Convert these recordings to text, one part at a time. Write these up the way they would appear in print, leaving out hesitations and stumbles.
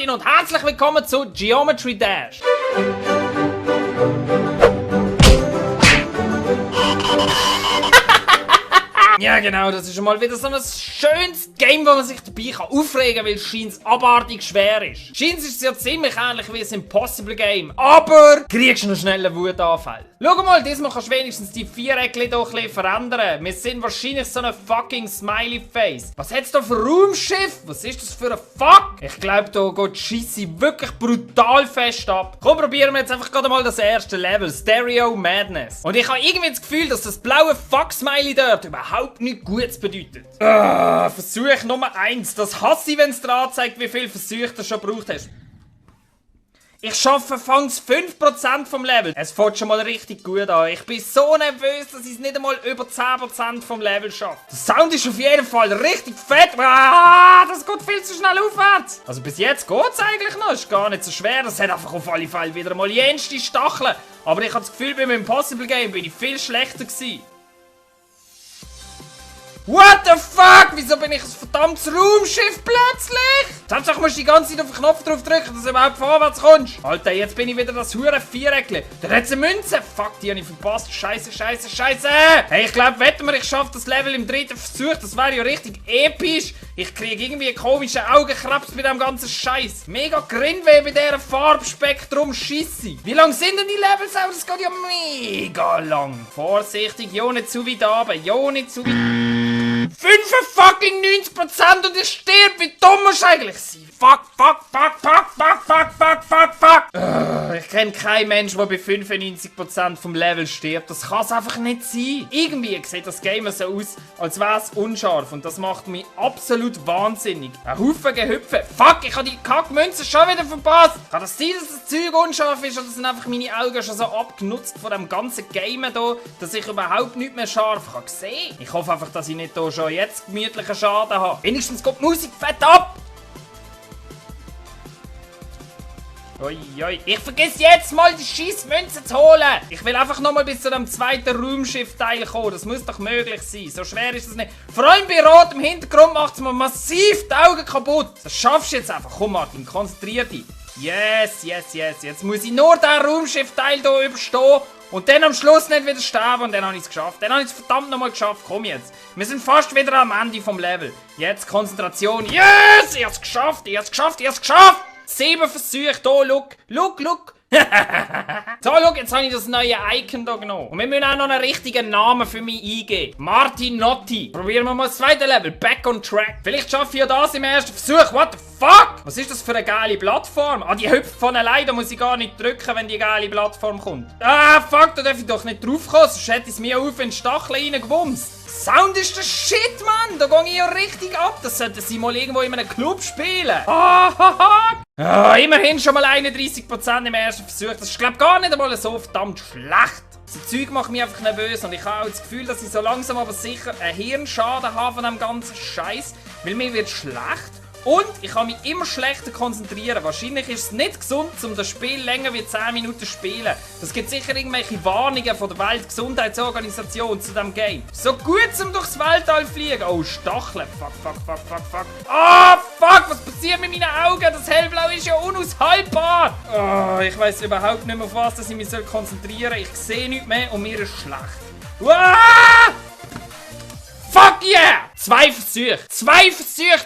Martin und herzlich willkommen zu Geometry Dash. Ja genau, das ist schon mal wieder so ein schönes Game, wo man sich dabei aufregen kann, weil es scheint abartig schwer ist. Scheint ist es ja ziemlich ähnlich wie ein Impossible Game, aber kriegst du noch schnell einen Wutanfall. Schau mal, diesmal kannst du wenigstens die Viereckchen hier ein bisschen verändern. Wir sind wahrscheinlich so ein fucking Smiley-Face. Was hat's da für Raumschiff? Was ist das für ein Fuck? Ich glaube, da geht die Scheisse wirklich brutal fest ab. Komm, probieren wir jetzt einfach gerade mal das erste Level, Stereo Madness. Und ich habe irgendwie das Gefühl, dass das blaue Fuck-Smiley dort überhaupt nichts Gutes bedeutet. Versuch Nummer 1. Das hasse ich, wenn es dir anzeigt, wie viele Versuche du schon gebraucht hast. Ich schaffe fangs 5% vom Level. Es fängt schon mal richtig gut an. Ich bin so nervös, dass ich es nicht einmal über 10% vom Level schaffe. Der Sound ist auf jeden Fall richtig fett. Das geht viel zu schnell aufwärts. Also bis jetzt geht es eigentlich noch. Ist gar nicht so schwer. Das hat einfach auf alle Fälle wieder mal jenste Stacheln. Aber ich habe das Gefühl, beim Impossible Game bin ich viel schlechter gewesen. What the fuck? Wieso bin ich ein verdammtes Raumschiff plötzlich? Tatsache musst du die ganze Zeit auf den Knopf drauf drücken, dass du überhaupt vorwärts kommst. Alter, jetzt bin ich wieder das hure Viereckchen. Da hat's eine Münze. Fuck, die habe ich verpasst. Scheiße. Hey, ich glaube, wetten wir, ich schaffe das Level im 3. Versuch. Das wäre ja richtig episch. Ich kriege irgendwie einen komischen Augenkrebs bei dem ganzen Scheiß. Mega Grinweh bei dieser Farbspektrum Scheisse. Wie lang sind denn die Levels auch? Das geht ja mega lang. Vorsichtig, ja nicht zu weit runter. Ja nicht zu weit... 95% und ich stirb, wie dumm musst du eigentlich sein? Fuck. Ich kenne keinen Menschen, der bei 95% vom Level stirbt. Das kann es einfach nicht sein. Irgendwie sieht das Game so aus, als wäre es unscharf und das macht mich absolut wahnsinnig. Ein Haufen Gehüpfe. Fuck, ich habe die Kackmünze schon wieder verpasst. Kann das sein, dass das Zeug unscharf ist oder sind einfach meine Augen schon so abgenutzt von dem ganzen Game hier, dass ich überhaupt nicht mehr scharf kann sehen? Ich hoffe einfach, dass ich nicht hier schon jetzt gemütlichen Schaden habe. Wenigstens geht die Musik fett ab! Oi. Ich vergesse jetzt mal die scheiß Münze zu holen. Ich will einfach nochmal bis zu dem zweiten Raumschiff-Teil kommen. Das muss doch möglich sein. So schwer ist das nicht. Vor allem bei rotem Hintergrund macht es mir massiv die Augen kaputt. Das schaffst du jetzt einfach. Komm Martin, konzentrier dich. Yes. Jetzt muss ich nur den Raumschiff-Teil hier überstehen. Und dann am Schluss nicht wieder sterben und dann habe ich es geschafft. Dann habe ich es verdammt nochmal geschafft. Komm jetzt. Wir sind fast wieder am Ende vom Level. Jetzt Konzentration. Yes! Ich habe es geschafft. 7 Versuche. Hier, look. So, schau, jetzt habe ich das neue Icon hier genommen. Und wir müssen auch noch einen richtigen Namen für mich eingeben. Martin Notti. Probieren wir mal das zweite Level. Back on track. Vielleicht schaffe ich ja das im ersten Versuch. What the fuck? Was ist das für eine geile Plattform? Die hüpft von allein. Da muss ich gar nicht drücken, wenn die geile Plattform kommt. Fuck, da darf ich doch nicht drauf kommen. Sonst hätte ich es mir auf in den Stachel reingewumst. Sound ist der Shit, Mann! Da gehe ich ja richtig ab. Das sollten sie mal irgendwo in einem Club spielen. Immerhin schon mal 31% im ersten Versuch. Das ist, glaube ich, gar nicht einmal so verdammt schlecht. Das Zeug macht mich einfach nervös und ich habe auch das Gefühl, dass ich so langsam aber sicher einen Hirnschaden habe von dem ganzen Scheiß, weil mir wird schlecht. Und ich kann mich immer schlechter konzentrieren. Wahrscheinlich ist es nicht gesund, um das Spiel länger wie 10 Minuten zu spielen. Das gibt sicher irgendwelche Warnungen von der Weltgesundheitsorganisation zu diesem Game. So gut zum durchs Weltall fliegen. Oh, Stacheln. Fuck. Fuck, was passiert mit meinen Augen? Das Hellblau ist ja unaushaltbar. Ich weiss überhaupt nicht mehr, auf was ich mich konzentrieren soll. Ich sehe nichts mehr und mir ist schlecht. Fuck yeah! 2 Versuche,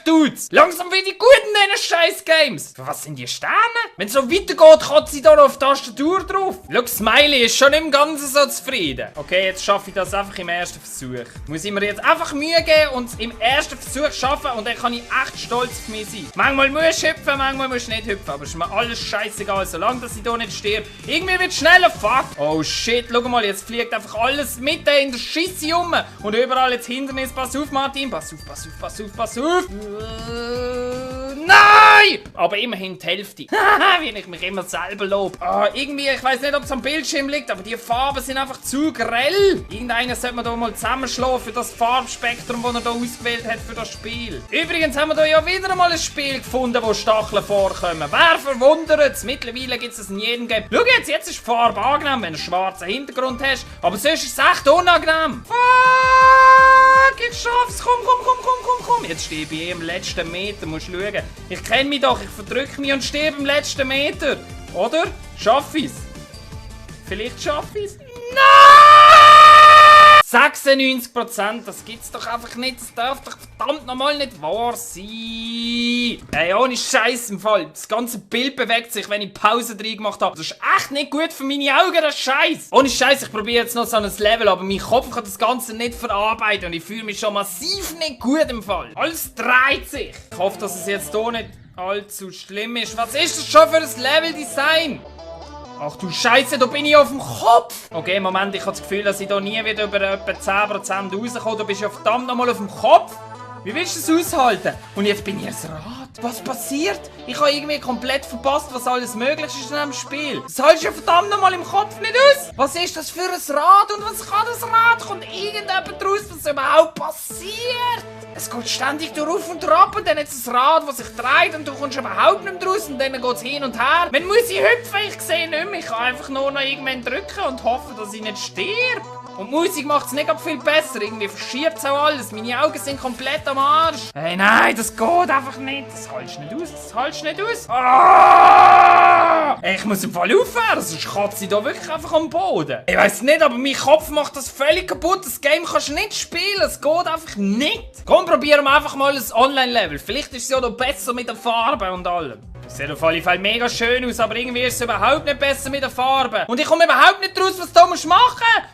Dudes! Langsam bin ich gut in diesen scheiß Games! Was sind die Sterne? Wenn es so weitergeht, kotze ich da noch auf die Tastatur drauf. Schau, Smiley ist schon im Ganzen so zufrieden. Okay, jetzt schaffe ich das einfach im ersten Versuch. Muss ich mir jetzt einfach Mühe geben und es im ersten Versuch schaffen und dann kann ich echt stolz auf mich sein. Manchmal musst du hüpfen, manchmal musst du nicht hüpfen, aber es ist mir alles scheißegal, solange dass ich hier nicht sterbe. Irgendwie wird es schneller, fuck! Oh shit, schau mal, jetzt fliegt einfach alles mitten in der Scheisse rum und überall jetzt Hindernis. Pass auf, Martin. Pass auf. Nein! Aber immerhin die Hälfte. Wie ich mich immer selber lobe. Irgendwie, ich weiß nicht, ob es am Bildschirm liegt, aber die Farben sind einfach zu grell. Irgendeiner sollte man da mal zusammenschlagen für das Farbspektrum, das er da ausgewählt hat für das Spiel. Übrigens haben wir da ja wieder mal ein Spiel gefunden, wo Stacheln vorkommen. Wer verwundert es? Mittlerweile gibt es das in jedem Game. Schau jetzt ist die Farbe angenehm, wenn du einen schwarzen Hintergrund hast. Aber sonst ist es echt unangenehm. Fuck, ich schaff's. Komm. Jetzt stehe ich bei jedem letzten Meter, musst du schauen. Ich kenne mich doch, ich verdrücke mich und stehe beim letzten Meter. Oder? Schaff ich's? Vielleicht schaff ich's? Nein! 96%, das gibt's doch einfach nicht. Das darf doch verdammt nochmal nicht wahr sein. Ey, ohne Scheiß im Fall. Das ganze Bild bewegt sich, wenn ich Pause drin gemacht habe. Das ist echt nicht gut für meine Augen, das Scheiß. Ohne Scheiß, ich probiere jetzt noch so ein Level, aber mein Kopf kann das Ganze nicht verarbeiten und ich fühle mich schon massiv nicht gut im Fall. Alles dreht sich. Ich hoffe, dass es jetzt hier nicht allzu schlimm ist. Was ist das schon für ein Leveldesign? Ach du Scheiße, da bin ich auf dem Kopf! Okay, Moment, ich habe das Gefühl, dass ich hier nie wieder über etwa 10% rauskomme. Du bist ja verdammt nochmal auf dem Kopf! Wie willst du es aushalten? Und jetzt bin ich ein Rad. Was passiert? Ich habe irgendwie komplett verpasst, was alles möglich ist in diesem Spiel. Das hältst du ja verdammt nochmal im Kopf nicht aus! Was ist das für ein Rad und was kann das Rad? Kommt irgendjemand raus, was überhaupt passiert? Es geht ständig drauf und drauf und dann hat es ein Rad, das sich dreht und du kommst überhaupt nicht mehr raus und dann geht es hin und her. Wenn muss ich hüpfen? Ich sehe nicht mehr. Ich kann einfach nur noch irgendwann drücken und hoffen, dass ich nicht sterbe. Und die Musik macht es nicht viel besser. Irgendwie verschiebt es auch alles. Meine Augen sind komplett am Arsch. Hey, nein, das geht einfach nicht. Das hältst du nicht aus. Ah! Ey, ich muss im Fall aufhören, sonst kotze ich da wirklich einfach am Boden. Ich weiss nicht, aber mein Kopf macht das völlig kaputt. Das Game kannst du nicht spielen. Es geht einfach nicht. Komm, probieren wir einfach mal ein Online-Level. Vielleicht ist es ja noch besser mit der Farbe und allem. Das sieht auf jeden Fall mega schön aus, aber irgendwie ist es überhaupt nicht besser mit der Farbe. Und ich komme überhaupt nicht raus, was du machen musst.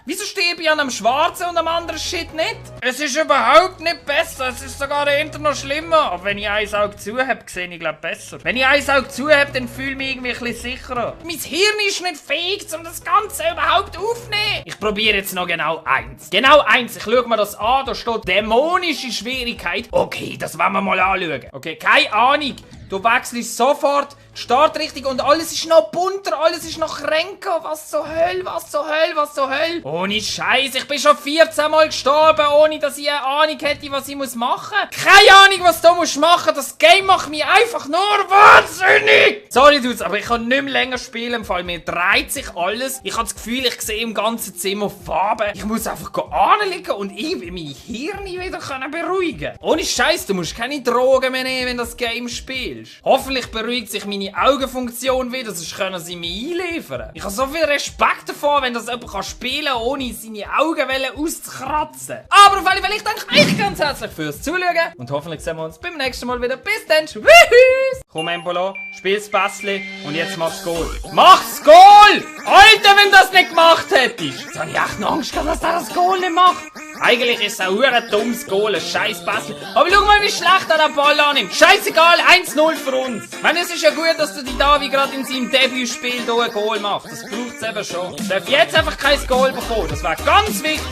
Wieso stehe ich an einem schwarzen und am anderen Shit nicht? Es ist überhaupt nicht besser. Es ist sogar eher noch schlimmer. Aber wenn ich ein Auge zu habe, sehe ich glaube besser. Wenn ich ein Auge zu habe, dann fühle ich mich irgendwie ein bisschen sicherer. Mein Hirn ist nicht fähig, um das Ganze überhaupt aufzunehmen. Ich probiere jetzt noch genau eins. Genau eins. Ich schaue mir das an. Da steht dämonische Schwierigkeit. Okay, das wollen wir mal anschauen. Okay, keine Ahnung. Du wechselst sofort die Startrichtung und alles ist noch bunter, alles ist noch kränker. Was zur Hölle, was zur Hölle, was zur Hölle? Ohne Scheiß, ich bin schon 14 Mal gestorben, ohne dass ich eine Ahnung hätte, was ich machen muss. Keine Ahnung, was du machen musst. Das Game macht mich einfach nur wahnsinnig. Sorry, Dudes, aber ich kann nicht mehr länger spielen. Im Fall, mir dreht sich alles. Ich habe das Gefühl, ich sehe im ganzen Zimmer Farben. Ich muss einfach anliegen und ich will mein Hirn wieder beruhigen können. Ohne Scheiß, du musst keine Drogen mehr nehmen, wenn du das Game spielst. Hoffentlich beruhigt sich meine Augenfunktion wieder, sonst können sie mich einliefern. Ich habe so viel Respekt davor, wenn das jemand spielen kann, ohne seine Augenwellen auszukratzen. Aber auf alle Fälle, ich danke euch ganz herzlich fürs Zuschauen und hoffentlich sehen wir uns beim nächsten Mal wieder. Bis dann, tschüss! Komm, Embolo, spiel's Bässli und jetzt mach's Goal. Mach's Goal! Alter, wenn du das nicht gemacht hättest! Jetzt habe ich echt noch Angst gehabt, dass der das Goal nicht macht. Eigentlich ist es ein dummes Goal, ein scheiß Bässli. Aber schau mal, wie schlecht er den Ball annimmt. Scheißegal, 1-0 für uns. Ich meine, es ist ja gut, dass der Davi gerade in seinem Debütspiel hier ein Goal macht. Das braucht es eben schon. Ich darf jetzt einfach kein Goal bekommen. Das wäre ganz wichtig.